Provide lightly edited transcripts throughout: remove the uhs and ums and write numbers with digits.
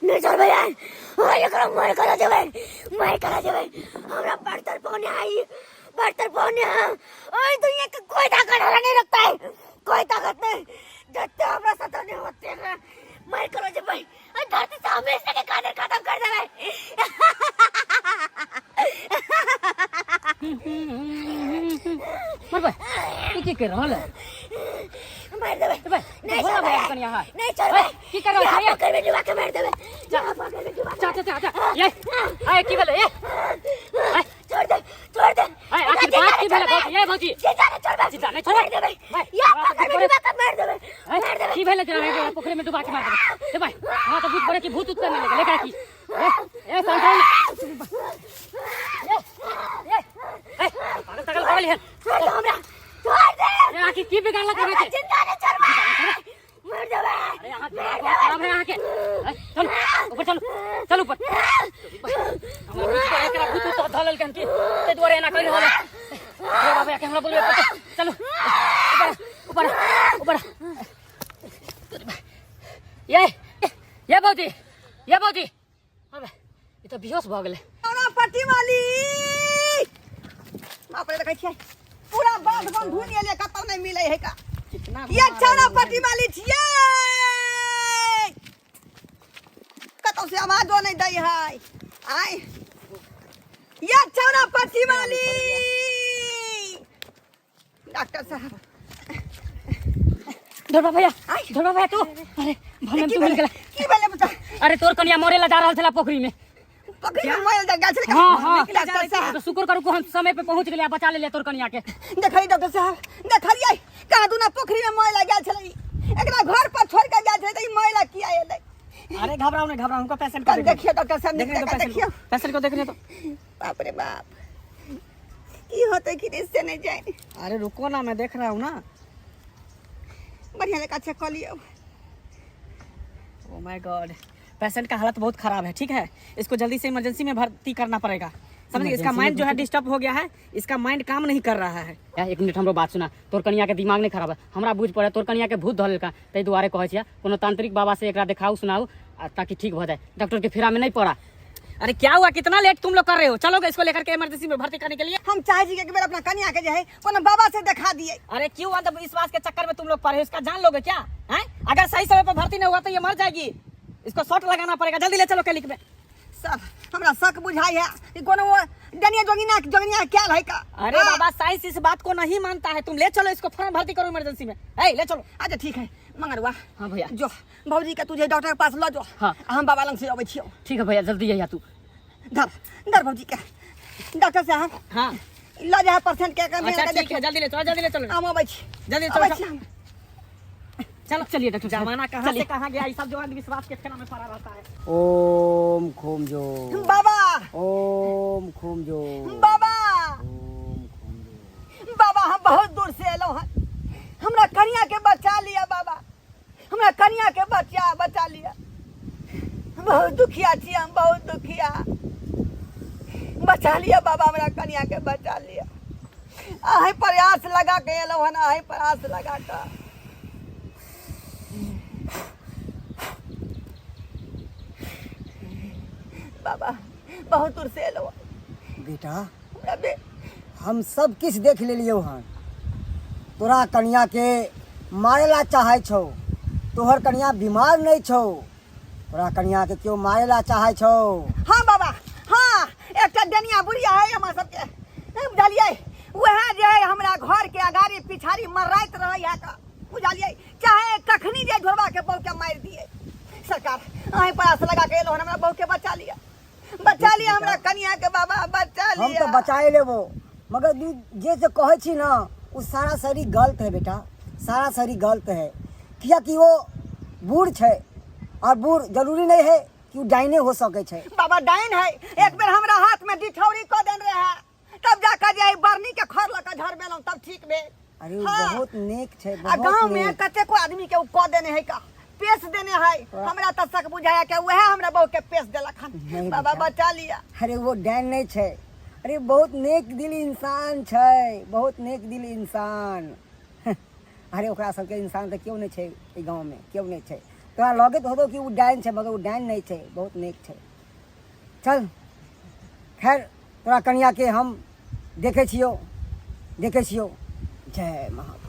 नहीं छोड़बै यार, ओइ एकरा मार करा देबै, मार करा देबै। हमरा बर्तन पौने आई, बर्तन पौने है। ओइ दुनिया के कोई ताकत हमरा नहीं रखता है, कोई ताकत नहीं। जत्ते हमरा साथ नहीं होते हैं, मार करा देबै। ओइ धरती से हमेशा के खातिर खत्म कर देबै। मरबै ई की कर रहल है? मार देबै। देबै। नहीं भोला छोड़बै। भैया कनिया है। नहीं छोड़बै। की कर रहल यहाँ छै? पकड़ में डुबा के मार देबै, यहाँ पकड़ में डुबा के। जा जा जा जा, ये आए, की भेलै? ये आए। छोड़ दे, छोड़ दे। आए, आखिर बात की भेलै भौजी? ये भौजी, जिंदा नहीं छोड़बै। जिंदा नहीं छोड़बै। मार देबै। भाई, यहाँ हमरा पकड़ में तऽ डुबा के मार देबै, आए, मार देबै। की भेलै तेरा? पोखरि में डुबा के मार देबै? ए भाई, हमरा तऽ बुझ पड़े कि भूत उत करने लगे लेकरा की। ए ए, शांत हो। ए ए ए, पागल तागल भऽ गेलै हन। छोड़ दे हमरा, छोड़ दे। ए, आखिर की बिगाड़लक हमरा अहाँके? जिंदा नहीं छोड़बै, मार देबै। अरे, अहाँ दिमाग बहुत खराब है अहाँके। ए, चलू ऊपर, चलू, चलू ऊपर। हमरा बुझ पड़े एकरा भूत उत धऽ लेलकै हन की, ताहि दुआरे एना करि रहल है। रे बाबा, के हमरा बोलबे पड़तै। चलू ऊपर, ऊपर, ऊपर। ये ये भौजी, ये भौजी, अबे ई तऽ बेहोश भऽ गेलै। ओना पट्टी वाली, बाप रे, देखै छियै पूरा बाध बन ढूंढ एलियै, कतौ नहि मिलै है का। ये चौड़ा पट्टी वाली छियै, कतौ से आवाजो नहि दै है। आय ये चौड़ा पट्टी वाली, डॉक्टर साहब। ढोरबा भैया, ढोरबा भैया तू! अरे भले की तू मिल भेलै? गेला। की भेलै बच्चा? अरे, तोर कनिया मरे ला जा रहल छला पोखरी में। पकड़ी में मोबाइल दे गेल छलै? हाँ। डॉक्टर साहब। तो शुक्र करू कि हम समय पे पहुंच गेलियै आ बचा लेलियै तोर कनिया के। देखली डॉक्टर साहब, देखलियै, कहाँ दुना पोखरी में मोबाइल गेल छलै। एकरा घर पर छोड़ के गेल छलै तऽ ई मोबाइल किया एलै? अरे घबराओ नहीं, घबराओ, हमको पेशेंट को कल देखने देखियो डॉक्टर साहब, देखने निक दो जकाँ पेशेंट देखियो। को, पेशेंट को देखने दो। बाप रे बाप, की होते कि नहीं से नहीं जाए। अरे रुको ना, मैं देख रहा हूँ ना। बढ़िया जकाँ चेक कऽ लियौ। ओ my God, patient का हालत बहुत खराब है। ठीक है, इसको जल्दी से इमरजेंसी में भर्ती करना पड़ेगा, समझ गए? इसका माइंड जो है डिस्टर्ब हो गया है, इसका माइंड काम नहीं कर रहा है। ए, एक मिनट, हमरो बात सुना। तोर कनिया के दिमाग नहीं खराब है। हमरा बुझ पड़े तोर कनिया के भूत धऽ लेलका, ताहि दुआरे कहै छियै कोनो तांत्रिक बाबा से एकरा देखाउ सुनाउ आ ताकि ठीक भऽ जाए। डॉक्टर के फेरा में नहीं पड़ा। अरे क्या हुआ? कितना लेट तुम लोग कर रहे हो? चलोगे इसको लेकर के इमरजेंसी में भर्ती करने के लिए? हम चाहे छी कि एक बेर अपना कनिया के जे है कोनो बाबा से देखा दिए। अरे क्यों अंधविश्वास के चक्कर में तुम लोग पड़े हो? इसका जान लोगे क्या हैं? अगर सही समय पर भर्ती नहीं हुआ तो ये मर जाएगी। इसको शॉट लगाना पड़ेगा, जल्दी ले चलो क्लिनिक में। सर, हमरा शक बुझाई है कि कोनो वो डनिया जोगिना जोगिनिया क्या है का। अरे हाँ। बाबा, साइंस इस बात को नहीं मानता है। तुम ले चलो इसको, फौरन भर्ती करो इमरजेंसी में। ए, ले चलो। अच्छा ठीक है मंगरुआ। हाँ भैया। जो भौजी के तुझे डॉक्टर के पास ल जो। हाँ। हम बाबा लंग से अबै छियौ। ठीक है भैया, जल्दी अइहा तू। धर धर भौजी के। डॉक्टर साहब। हाँ। ल जा पेशेंट के। अच्छा ठीक है, जल्दी ले चलो, जल्दी ले चलो। हम अबै छी। जल्दी चलो। अबै छी हम। चलो। चलिए डॉक्टर साहब। जमाना कहाँ से चलिए। कहाँ गया, ये सब जो अंधविश्वास के फेरा में पड़ा रहता है। ओम खूम जो बाबा। ओम खूम जो बाबा। ओम खूम जो। बाबा, हम बहुत दूर से एलहुँ हन, हमरा कनिया के बचा लिया बाबा, हमरा कनिया के बचा बचा लिया। बहुत दुखिया छी हम, बहुत दुखिया। बचा लिया बाबा, हमरा कनिया के बचा लिया। अहीं पर आस लगा के एलहुँ हन, अहीं पर आस लगा के। बाबा, बहुत दूर से एलहुँ हन। बेटा। हमरा बे हम सब किछु देख लेलियौ हन। तोरा कनिया के मारे ला चाहै छौ। तोहर कनिया बीमार नहीं छौ, तोरा कनिया के केओ मारे ला चाहै छौ। हाँ बाबा हाँ, एकटा डनिया बुढ़िया है हमरा सबके, बुझलियै? वएह जे है हमरा घर के अगाड़ी पिछाड़ी मर्राइत रहै है का, बुझलियै? चाहे कखनी जे ढोरबा के बहू के मारि दिए। सरकार, अहीं पर आस लगा के एलहुँ हन, हमरा बहू के बचा लिया, बचा लिया हमरा कनिया के बाबा, बचा हम लिया। तो बचाए लेबो, मगर तू जे से कहै छी ना ओ सारा शरीर गलत है बेटा, सारा शरीर गलत है। कियाकि वो बूढ़ छै और बूढ़ जरूरी नहीं है कि वो डाइने हो सके छै। बाबा, डाइन है। एक बेर हमरा हाथ में डिठौरी कऽ देने रहे, तब जाकर जे बरनी के खर लऽ कऽ झरबेलहुँ तब ठीक भेल। अरे ओ हाँ। बहुत नेक छै, आ बहुत गाँव में नेक। कतेको आदमी के उ कऽ देने है का, पेश देने है। हमरा तऽ शक बुझाया के वएह हमरा बहू के पेश देलक हन। नहीं बाबा, बेटा। बचा लिया। अरे वो डाइन नहीं छै, अरे बहुत नेक दिल इंसान छै, बहुत नेक दिल इंसान। अरे ओकरा सबके इंसान तऽ केओ नहि छै एहि गाँवमे, केओ नहि छै। तोरा लगैत होतौ कि ओ डाइन छै, मगर ओ डाइन नहि छै, बहुत नीक छै। चल खैर, तोरा कनियाके हम देखै छियौ, देखै छियौ। जय महाकाल।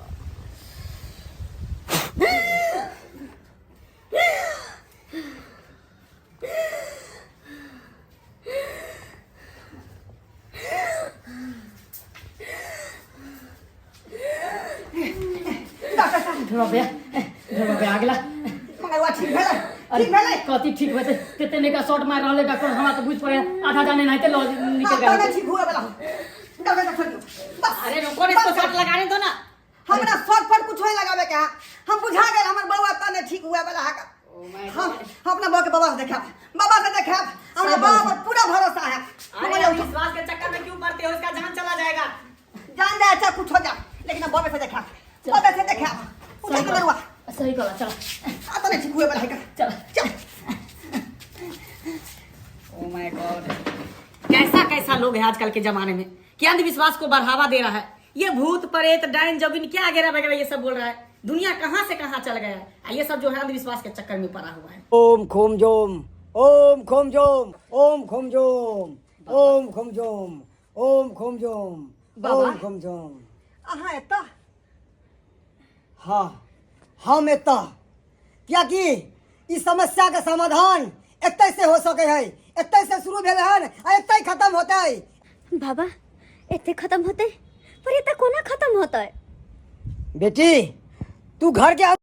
ढोरबा भैया, ढोरबा भैया आ गेला। मगर ठीक भेलै, ठीक भेलै। कथी ठीक हेतै? कते निका शॉट मारि रहलै डॉक्टर, हमरा तऽ बुझि पड़ै आधा जाने एनाहिते लऽ निकलि गेल। गेल। ठीक हुए वाला डॉक्टर साहब, छोड़ दियौ बस। अरे रुको ने, इसको शॉट लगाने दो ना। हमरा शॉट पर कुछ नहीं लगावे के है, हम बुझा गेल हमर बउआ तने ठीक हुए वाला है। हम अपना बउआ के बाबा से देखाब, बाबा से देखाब, हमरा बाबा पर पूरा भरोसा है। अरे विश्वास के चक्कर में क्यों पड़ते हो, इसका जान चला जाएगा। जान जाए चाहे कुछ हो जाए, लेकिन अब बाबे से देखाब, बाबे से देखाब। उठा के बरुआ। सही कहला, चल। आ तने ठीक हुए वाला है। चल। चल। ओ my God, कैसा कैसा लोग है आजकल के जमाने में कि अंधविश्वास को बढ़ावा दे रहा है। ये भूत प्रेत डायन जोगिन क्या वगैरह वगैरह ये सब बोल रहा है। दुनिया कहाँ से कहाँ चल गया है, आ ये सब जो है अंधविश्वास के चक्कर में पड़ा हुआ है। ओम खोम जोम, ओम खोम जोम, ओम खोम जोम, ओम खोम जोम, ओम खोम जोम, बाबा। ओम खोम जोम। अहाँ एतऽ? हाँ, हम एतऽ, कियाकि ई समस्या के समाधान एतै से हो सकै है। एतै से शुरू भेल हन आ एतै खत्म होतै। बाबा, एते खत्म होतै? पर एतऽ कोना खत्म होतै? बेटी, तू घर के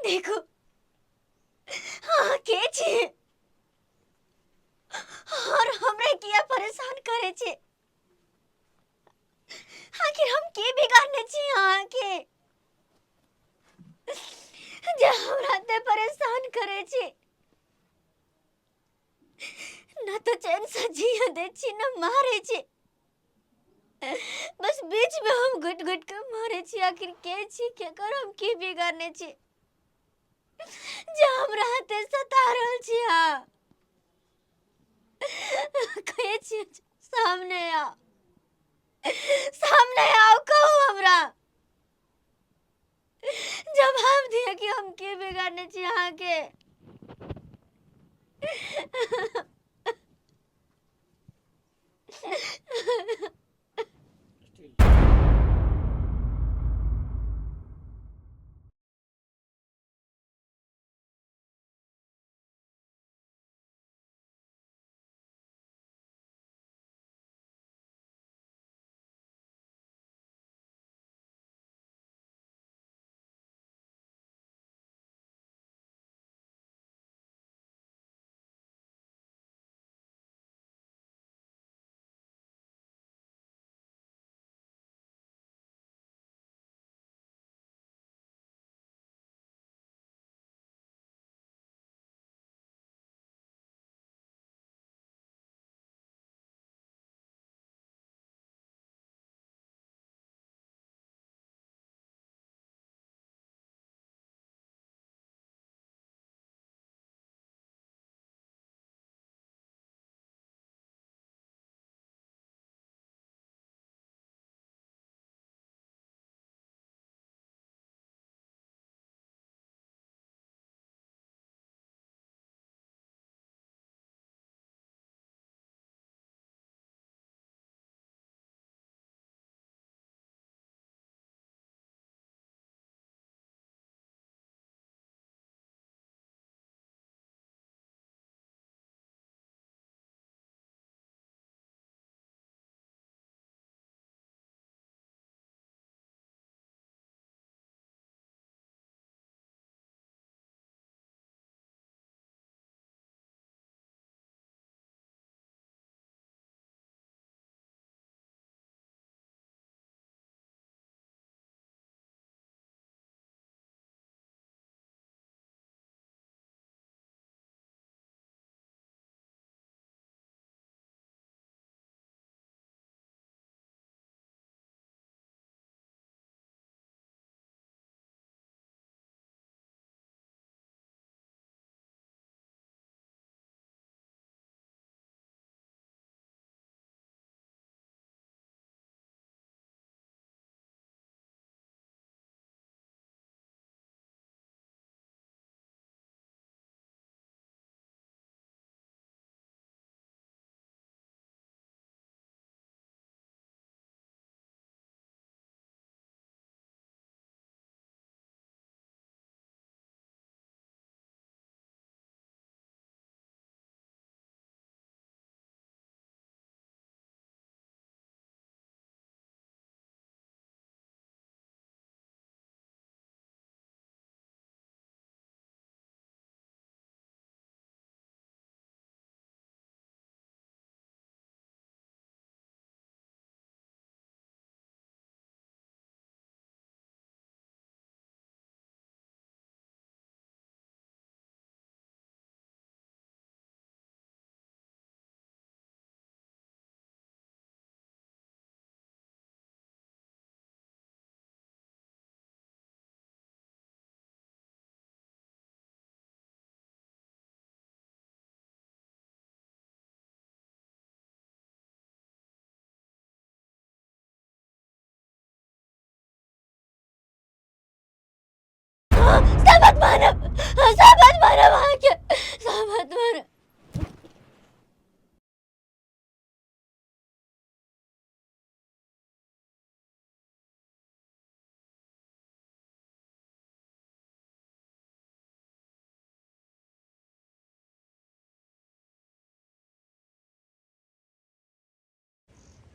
देखो, हाँ के छी और हमरे किया परेशान करे छी? आखिर हम की बिगाड़ने छी अहाँ के जे हमरा एते परेशान करे छी? ना तो चैन से जिया दे छी, ना मारे छी, बस बीच में हम घुट घुट के मारे छी। आखिर के छी, केकर हम की बिगाड़ने छी जे हमरा एते सता रहल छी? अहाँ कहै छी, सामने आओ, सामने आओ, कहू हमरा जवाब दिअ कि हम की बिगाड़ने छी अहाँके।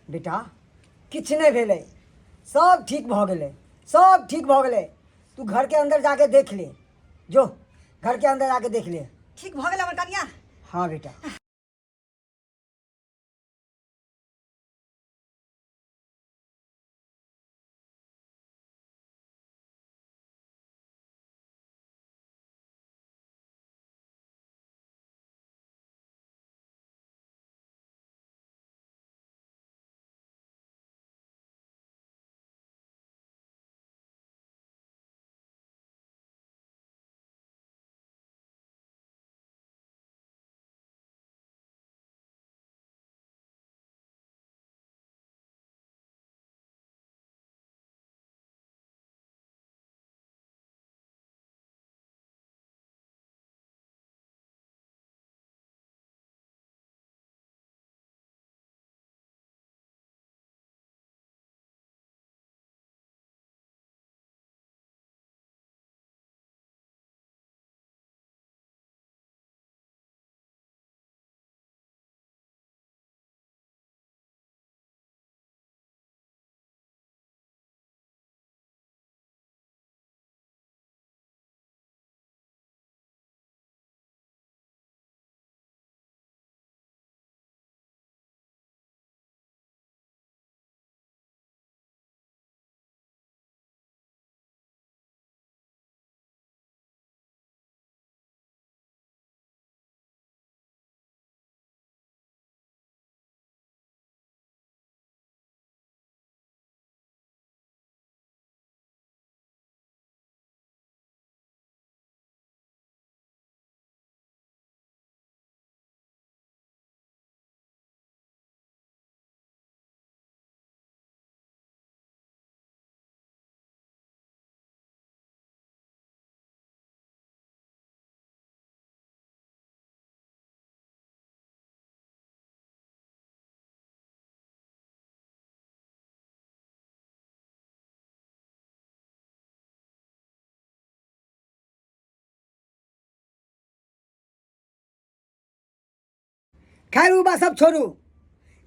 बेटा किछु नहि भेलै, सब ठीक भऽ गेलै, सब ठीक भऽ गेलै। तू घरके अंदर जाके देख ले, जो घरके अंदर जाके देख ले। ठीक भऽ गेलै हमर कनिया? हाँ बेटा। खैर उ बात सब छोड़ू,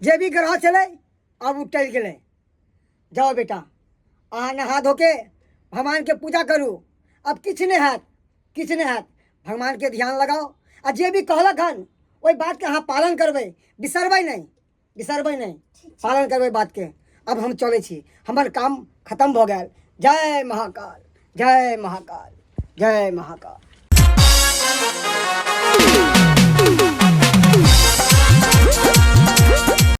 जे भी ग्रह छलै आब उ टलि गेलै। जाओ बेटा, अहाँ नहा धोके भगवानके पूजा करू, अब किछु नहि हैत, किछु नहि हैत। भगवानके ध्यान लगाउ आ जे भी कहलक हन ओहि बातके अहाँ पालन करबै, बिसरबै नहि, बिसरबै नहि, पालन करबै बातके। अब हम चलै छी, हमर काम खतम भऽ गेल। जय महाकाल, जय महाकाल, जय महाकाल।